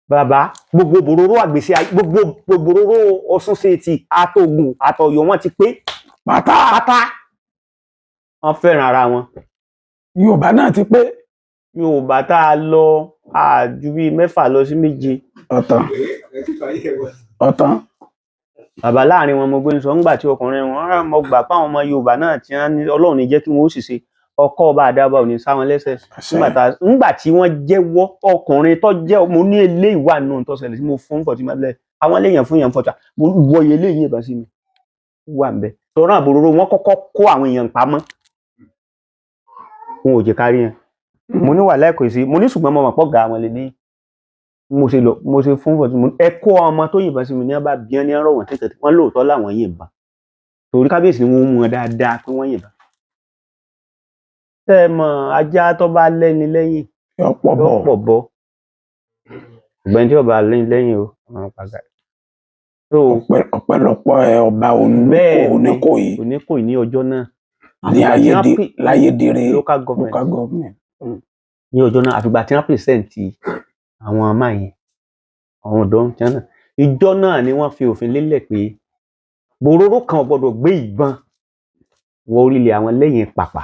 Speaker 2: Bàbá, gbogbo bòróró àgbèsè gbogbo bòróró Ọ̀ṣun State àtògùn àtọ̀yọ́ wọ́n ti pé
Speaker 1: pátá
Speaker 2: pátá, wọ́n fẹ́ràn ara wọn.
Speaker 1: Yorùbá náà ti pé.
Speaker 2: Yorùbá tá a lọ àjù bíi 6 lọ sí 7.
Speaker 1: Ọ̀tàn ọ̀tàn.
Speaker 2: Bàbá, láàrin wọn mo gbé ń sọ ńgbà tí ọkùnrin wọn rán, mo gbà pé àwọn ọmọ Yorùbá náà tí wọ́n ní Ọlọ́run ní jẹ́ kí wọ́n ó sì ṣe ọkọ ọba àdàbà ò ní sá wọn lẹ́sẹ̀. Ńgbà tí wọ́n jẹ́wọ́ ọkùnrin tó jẹ́, mo ní eléyìí wà nù tó ṣẹlẹ̀ tí mo fún fọtí máa àwọn eléyàn fún yàn fọtí, mo wọye eléyìí yìnbọn sí mi wà ń bẹ tọrọ àbòrò. Wọn kọ́kọ́ kó àwọn èèyàn pamọ́, wọn ò jẹ́ kárí yẹn. Mo ní wà láìkò sí, mo ní ṣùgbọ́n mo mọ̀ pọ̀ ga àwọn lè ní mo ṣe lọ, mo ṣe fún fọtí ẹ kó ọmọ tó yìnbọn sí mi ní wọn bá bí wọn ní ọ̀rọ̀ wọn tètè wọn lóòótọ́ làwọn yìnbọn torí kábíyèsí ni wọ́n mú wọn dáadáa pé wọ́n yìnbọn. Tẹ́ ẹ mọ̀ ajá tó bá lẹ́ni lẹ́yìn
Speaker 1: yọ pọ̀
Speaker 2: yóò
Speaker 1: bọ̀
Speaker 2: pọ̀ bọ́ ṣùgbọ́n tí ọba lẹ́ni lẹ́yìn o àwọn pàgà so
Speaker 1: Ọpẹ́lọpẹ́ ọba
Speaker 2: Bẹ́ẹ̀ ni.
Speaker 1: Oníkòyí.
Speaker 2: Oníkòyí ní ọjọ́ náà
Speaker 1: Ní
Speaker 2: àfìgbà tí wọ́n
Speaker 1: Láyédèrè
Speaker 2: local government.
Speaker 1: Local government.
Speaker 2: Ní ọjọ́ náà, àfìgbà tí wọ́n present àwọn ọmọ yẹn, àwọn ọ̀dọ́ tí wọ́n náà, ìjọ náà ni wọ́n fi òfin lélẹ̀ pé bòróró kan ò gbọ́dọ̀ gbé ìbọn wọ orílẹ̀ àwọn lẹ́yìn pàpà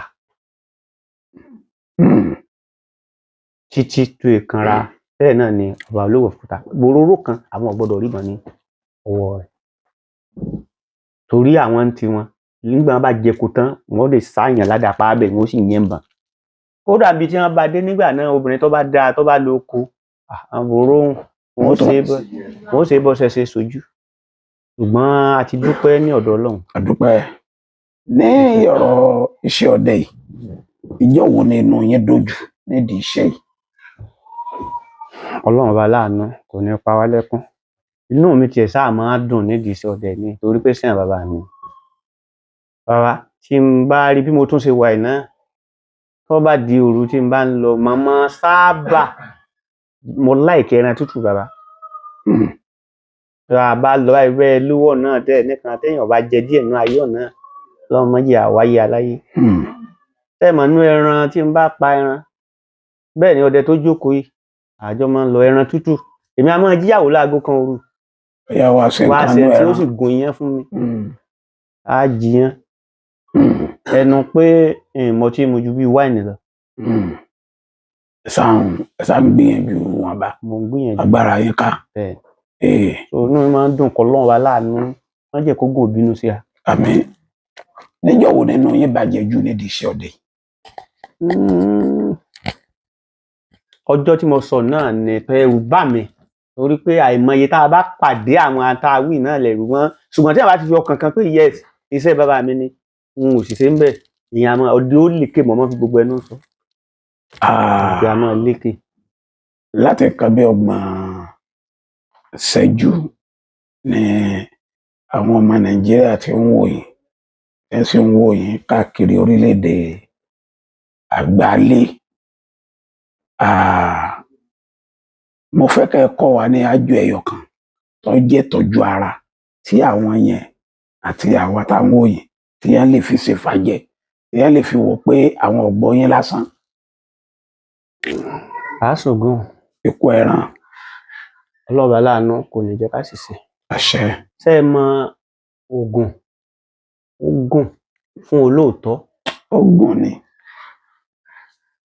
Speaker 2: títí tó ìkanra. Bẹ́ẹ̀ náà ni ọba olówó fúta bòróró kan àwọn ò gbọ́dọ̀ ríbọn ní ọwọ́ rẹ̀ torí àwọn ń tiwọn nígbà wọn bá jẹko tán, wọn lè sáàyàn ládàpá abẹ, wọn ó sì yẹn bàn. Kódà bíi tí wọn bá dé nígbà náà, obìnrin tó bá dáa tó bá lọ oko, àwọn bòróró wọn ó ṣe é bọ́ wọn ó ṣe é bọ́ ṣẹṣẹ sojú, ṣùgbọ́n a ti dúpẹ́ ní ọ̀dọ̀ Ọlọ́run.
Speaker 1: Àdúpẹ́. Ní ọ̀rọ̀ iṣẹ́ ọdẹ yìí, ìjọ wo ni inú yín dojú nídìí iṣẹ́ yìí?
Speaker 2: Ọlọ́run ọba láàánú kò ní pa wá lẹ́kún. Inú mi tiẹ̀ sáà máa ń dùn nídìí iṣẹ́ ọdẹ mi torí pé sẹ́yìn bàbá mi, bàbá, tí n bá rí bí mo tún ṣe wà yìí náà, tó bá di òru tí n bá ń lọ màmá sábà mo láìkí ẹran tútù bàbá. Tá a bá lọ báyìí bẹ́ẹ̀ lówó náà tẹ́ ẹ̀ nìkan téèyàn bá jẹ díẹ̀ nínú ayé ọ̀nà Ọlọ́run má jẹ́ àwáyé aláyé. Tẹ́ ẹ̀ mọ̀ nú ẹran tí n bá pa ẹran, bẹ́ẹ̀ ni ọdẹ tó jókòó yìí àjọ máa ń lọ ẹran tútù, èmi a máa jíyàwó láago 1 òru.
Speaker 1: Ọ̀yá wa ṣe
Speaker 2: wá
Speaker 1: nǹkan
Speaker 2: ṣe
Speaker 1: nú
Speaker 2: tí ó
Speaker 1: ẹran.
Speaker 2: sì gún iyán fún mi, á jiyán ẹnu pé ìmọ̀ tí mo ju bíi wáìnì lọ.
Speaker 1: Ẹ sáà ń gbìyànjú wọn bá
Speaker 2: Mo ń gbìyànjú.
Speaker 1: agbára yín ká.
Speaker 2: Bẹ́ẹ̀.
Speaker 1: Ee.
Speaker 2: So inú mi máa ń dùn kọ́ lọ́run wa láàánú wọ́n jẹ́ kó gùn bínú sí a.
Speaker 1: Àmín. Níjọ́ wo nínú yín bàjẹ́ jù nídìí iṣẹ́ ọdẹ yìí?
Speaker 2: Ọjọ́ tí mo sọ náà ni pé ẹ̀rù bà mí torí pé àìmọye tá a bá pàdé àwọn atáwì náà lẹ̀rù wọn, ṣùgbọ́n tí a bá ti fi ọkàn kan pé yes, iṣẹ́ bàbá mi ni, n ò sì ṣe ń bẹ̀ ìyẹn àmọ́ ọdẹ ó lékè mọ́ fi gbogbo ẹnu sọ. Ọdẹ a máa lékè.
Speaker 1: Láti nǹkan bí 30 ìṣẹ́jú ni àwọn ọmọ Nàìjíríà ti ń wò yín, ẹ sì ń wò yín káàkiri orílẹ̀-èdè àgbáálé. Mo fẹ́ kẹ́ ẹ kọ́ wa ní ájò ẹyọ kan tó jẹ́ tọ́jú ara tí àwọn yẹn àti àwa táwọn wò yín tí yẹn lè fi ṣe fàjẹ́, tí yẹn lè fi wò pé àwọn ọ̀gbọ́n yín lásán.
Speaker 2: Àásùngùn.
Speaker 1: Ikú ẹran.
Speaker 2: Ọlọ́ba láàánú kò ní jẹ́ ká sì ṣe.
Speaker 1: Àṣẹ.
Speaker 2: Ṣé ẹ mọ oògùn oògùn fún olóòótọ́?
Speaker 1: Oògùn ni.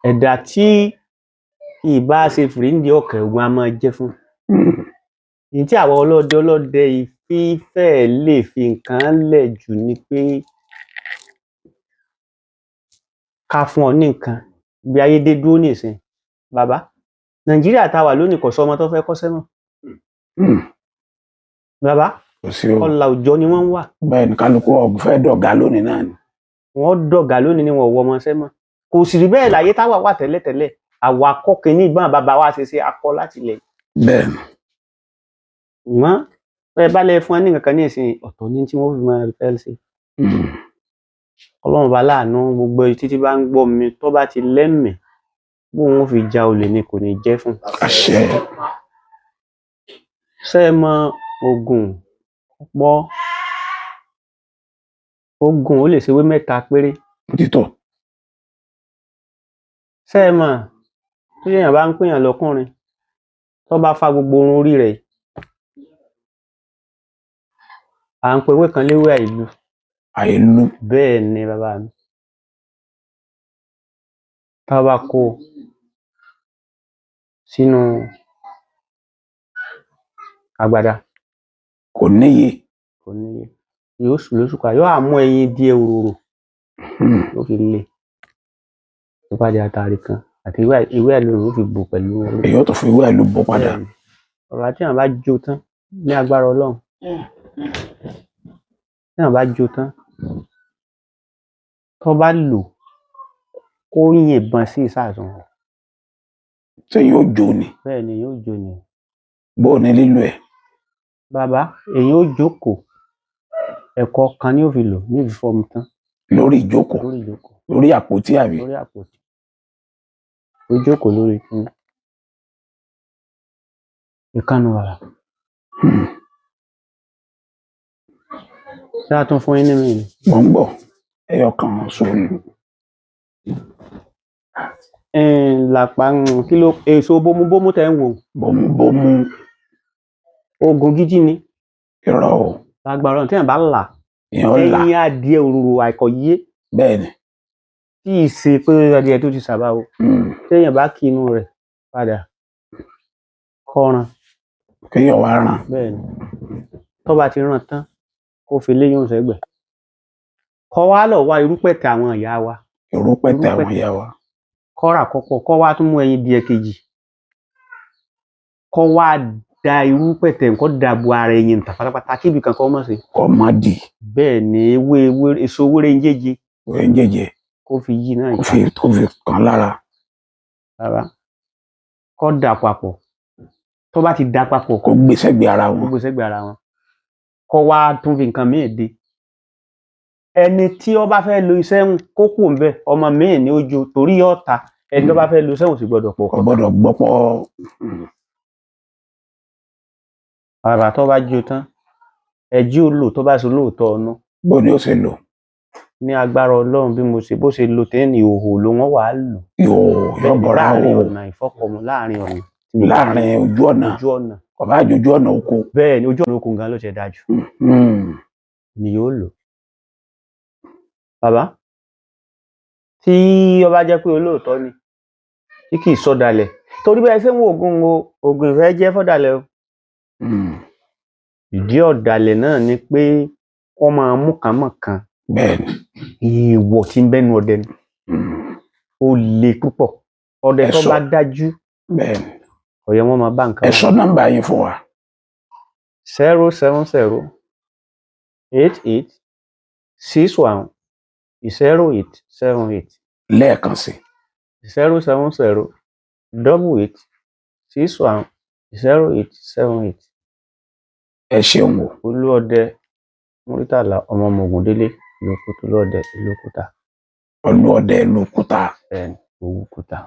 Speaker 2: Ẹ̀dá tí ìbá ṣe fìríǹdì ọ̀kẹ́ ogun a máa jẹ́ fún. Ní tí àwọn ọlọ́dẹ ìfífẹ́ lè fi nǹkan lẹ̀ jù ni pé ká fún ọ ní nǹkan bí ayé dé dúró nísìn. Bàbá, Nàìjíríà tá a wà lónìí kò sọ ọmọ tó fẹ́ kọ́ṣẹ́ mọ́. Bàbá,
Speaker 1: Kò sí o.
Speaker 2: Ọlà òjọ́ ni wọ́n ń wà.
Speaker 1: Bẹ́ẹ̀ ni, kálukú fẹ́ dọ̀gá lónìí náà ni.
Speaker 2: Wọ́n dọ̀gá lónìí ni, wọ́n wọ ọmọọṣẹ́ mọ́. Kò sì rí bẹ́ẹ̀ láyé táwa wà tẹ́lẹ̀tẹ́lẹ̀. Àwa kọ́ kínní ìgbọ́n bàbá wa ṣe akọ láti ilẹ̀.
Speaker 1: Bẹ́ẹ̀ ni.
Speaker 2: Ṣùgbọ́n bẹ́ẹ̀ bá lẹ fún ẹ ní nǹkan kan ní ìsìn, ọ̀tọ̀ ní tí wọ́n fi máa fẹ́ ṣe. Ọlọ́run bá láàánú gbogbo etí tí bá ń gbọ́ mi, tó bá ti lẹ́mìí bóun ó fi ja olè ni, kò ní jẹ́ fún.
Speaker 1: Àṣẹ.
Speaker 2: Ṣé ẹ mọ oògùn pọ̀? Oògùn ó lè ṣe ewé mẹ́ta péré.
Speaker 1: Títọ̀.
Speaker 2: Ṣé ẹ mọ̀ tí èèyàn bá ń pèèyàn lọ́kùnrin, tó bá fa gbogbo irun orí rẹ̀ yìí, à ń pe ewé kan léwé àìlú.
Speaker 1: Àìlú.
Speaker 2: Bẹ́ẹ̀ ni bàbá mi. Tá a bá kó o sínú agbada.
Speaker 1: Kò níye.
Speaker 2: Kò níye, yóò sùn lóṣù kan, yóò á mú ẹyin díẹ̀ òróró, yóò fi lé tó bá di àtàrí kan àti ewé àìlú, yóò fi bò pẹ̀lú.
Speaker 1: Èyí ó tún fi ewé àìlú bò padà.
Speaker 2: Bẹ́ẹ̀ ni. Ọ̀rọ̀ àti èèyàn bá jó tán ní agbára Ọlọ́run, téèyàn bá jó tán, tó bá lò kó yìnbọn sí ìsàsùn rẹ̀.
Speaker 1: Ṣé yóò jó ni?
Speaker 2: Bẹ́ẹ̀ ni, yóò jó ni.
Speaker 1: Bó o ní lílo ẹ̀?
Speaker 2: Bàbá, èyàn ó jókòó, ẹ̀kọ kan ni ó fi lò ní ìfọ̀mù tán.
Speaker 1: Lórí ìjókòó?
Speaker 2: Lórí ìjókòó.
Speaker 1: Lórí àpótí àbí?
Speaker 2: Lórí àpótí. Ó jókòó lórí kíní ìkànnì bàbá. Ṣé a tún fún yín ní mi ni?
Speaker 1: Mò ń gbọ́, ẹyọ kan sóni.
Speaker 2: Làpá kí ló èso bómúbómú tẹ́ ń wò?
Speaker 1: Bómúbómú.
Speaker 2: Oògùn gidi ni.
Speaker 1: Irọ́ o.
Speaker 2: Lágbára Ọlọ́run, téèyàn bá là
Speaker 1: Èèyàn là.
Speaker 2: Ẹyin adìẹ òróró àìkọ̀yé.
Speaker 1: Bẹ́ẹ̀ ni.
Speaker 2: Tí ì ṣe pé adìẹ tó ti sàbà o. Téèyàn bá kí inú rẹ̀ padà kọ́ran.
Speaker 1: Kéèyàn wá ràn.
Speaker 2: Bẹ́ẹ̀ ni, tó bá ti rán tán, kó fi léyìn sẹ́gbẹ̀ẹ́, kó wá lọ wá irúpẹ̀tẹ̀ àwọn ìyá wa.
Speaker 1: Irúpẹ̀tẹ̀ àwọn
Speaker 2: Irúpẹ̀tẹ̀.
Speaker 1: ìyá wa.
Speaker 2: Kó rà kọ́pọ̀, kó wá tún mú ẹyin díẹ̀ kejì, kó wá da irúpẹ̀tẹ̀, kó dàbò ara ẹyin tà pátápátá, kíbi kankan mọ̀ sí.
Speaker 1: Kọ́ má dì.
Speaker 2: Bẹ́ẹ̀ ni, ewé ewé èso wéré ń jẹ́jẹ́.
Speaker 1: Wẹ́n jẹjẹ.
Speaker 2: Kó fi yí náà.
Speaker 1: Kó fi kàn lára.
Speaker 2: Rárá, kó dà papọ̀. Tó bá ti dà papọ̀,
Speaker 1: Kó gbé sẹ́gbẹ̀ẹ́ ara
Speaker 2: kó
Speaker 1: wọn.
Speaker 2: Gbé sẹ́gbẹ̀ẹ́ ara wọn, kó wá tún fi nǹkan míì dé. Ẹni tí ó bá fẹ́ lo iṣẹ́ ń kó kù ń bẹ̀, ọmọ míì ní ojú torí yóò ta. Ẹni tó bá fẹ́ lo iṣẹ́ òun sì gbọ́dọ̀ pọ̀.
Speaker 1: Kò gbọ́dọ̀ gbọ́pọ̀.
Speaker 2: Bàbá, tó bá jó tán, ẹjí ó lò, tó bá ṣe lóòótọ́ ọ̀nà.
Speaker 1: Bó ni ó ṣe lò?
Speaker 2: Ní agbára Ọlọ́run, bí mo ṣe bó ṣe lo tẹ́ni, ìhòòhò ló wọ́n wàá lò.
Speaker 1: Yóò yọ bọ̀rá
Speaker 2: Láàrin
Speaker 1: o.
Speaker 2: ọ̀nà ìfọkọ̀mù, láàrin ọ̀nà.
Speaker 1: Láàrin ojú ọ̀nà.
Speaker 2: Ojú ọ̀nà.
Speaker 1: Kò bá jojú ọ̀nà oko.
Speaker 2: Bẹ́ẹ̀ ni, ojú ọ̀nà okùn gan ló ṣe dájú ni yóò lò. Bàbá, tí ó bá jẹ́ pé olóòótọ́ ni, tí kì í sọ̀dàlẹ̀, torí bẹ́ẹ̀ ṣé ń wo oògùn o, oògùn ìfẹ́ jẹ́ fọ́dàlẹ̀ o. Ìdí ọ̀dàlẹ̀ náà ni pé kọ́ máa mú kàn mọ̀ kan.
Speaker 1: Bẹ́ẹ̀ ni.
Speaker 2: Èèwọ̀ tí ń bẹ́nu ọdẹ ni. Ó le púpọ̀. Ọdẹ tó
Speaker 1: Ẹ sọ.
Speaker 2: bá dájú,
Speaker 1: Bẹ́ẹ̀ ni.
Speaker 2: ó yẹ wọ́n máa bá nǹkan.
Speaker 1: Ẹ sọ nọ́mbà yín fún wa.
Speaker 2: 07088610878.
Speaker 1: Lẹ́ẹ̀kan sí.
Speaker 2: 07088610878.
Speaker 1: Ẹ ṣeun o.
Speaker 2: Olúọdẹ Muritàlá ọmọ Ògúndélé, ìlú Kútú, Olúọdẹ ìlú Kúta.
Speaker 1: Olúọdẹ ìlú Kúta.
Speaker 2: Bẹ́ẹ̀ ni, Òwu Kúta.